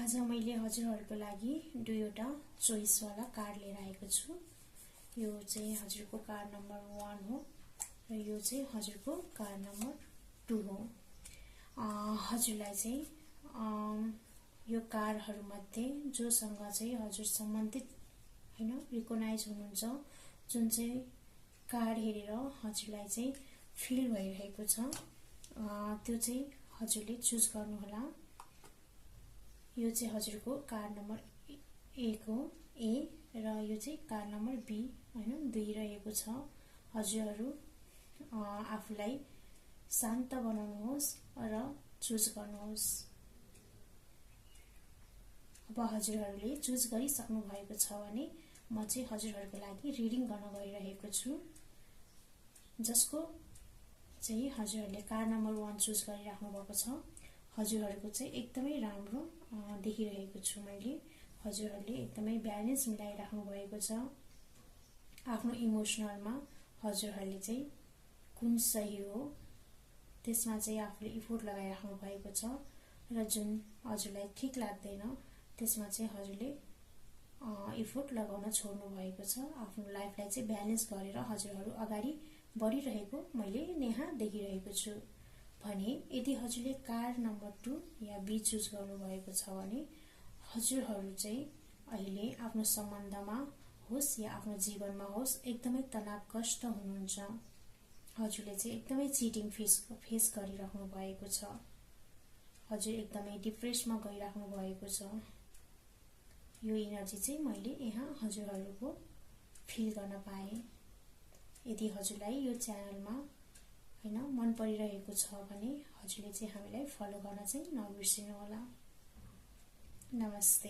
आज मैले हजुरहरुको लागि दुईवटा चोइस वाला कार्ड लिएर आएको छु। यो चाहिँ हजुरको कार्ड नम्बर 1 हो र यो चाहिँ हजुरको कार्ड नम्बर 2 हो। हजुरलाई चाहिँ यो कार्डहरु मध्ये जोसँग चाहिँ हजुर सम्बन्धित हैन रिकग्नाइज हुनुहुन्छ, जुन चाहिँ कार्ड हेरेर हजुरलाई चाहिँ फिल भइरहेको छ, त्यो चाहिँ हजुरले चुज गर्नु होला। यो चाहिँ हजुरको कार्ड नम्बर 1 हो, ए, र यो चाहिँ कार्ड नम्बर बी हैन 2 रहेको छ। हजुरहरु आफुलाई शान्त बनाउनुहोस् र चुज गर्नुहोस्। अब हजुरहरुले चुज गरिसक्नु भएको छ भने म चाहिँ हजुरहरुको लागि रिडिङ गर्न गइरहेको छु, जसको चाहिँ हजुरहरुले कार्ड नम्बर 1 चुज गरिराख्नु भएको छ। हजुरहरुको चाहिँ एकदमै राम्रो देखिरहेको छु मैले। हजुरहरुले एकदमै ब्यालेन्स मिलाइराख्नु भएको छ। आफ्नो इमोसनलमा हजुरहरुले चाहिँ कुन सही हो त्यसमा चाहिँ आफुले इफोर्ट लगाइराख्नु भएको छ, र जुन हजुरलाई ठीक लाग्दैन त्यसमा चाहिँ हजुरले इफोर्ट लगाउन छोड्नु भएको छ। आफ्नो लाइफलाई चाहिँ ब्यालेन्स गरेर हजुरहरु अगाडि बढिरहेको मैले यहाँ देखिरहेको छु। भने यदि हजुरले कार्ड नम्बर 2 या बी चुज गर्नु भएको छ भने हजुरहरु चाहिँ अहिले आफ्नो सम्बन्धमा होस् या आफ्नो जीवनमा होस् एकदमै तनावग्रस्त हुनुहुन्छ। हजुरले चाहिँ एकदमै चिटिङ फेस गरिराख्नु भएको छ। हजुर एकदमै डिप्रेसमा गइराख्नु भएको छ। यो एनर्जी चाहिँ मैले यहाँ हजुरहरुको फिल गर्न पाएँ। यदि हजुरलाई यो च्यानलमा हैन मन परिरहेको छ भने हजुरले चाहिँ हामीलाई फलो गर्न चाहिँ नबिर्सिनु होला। नमस्ते।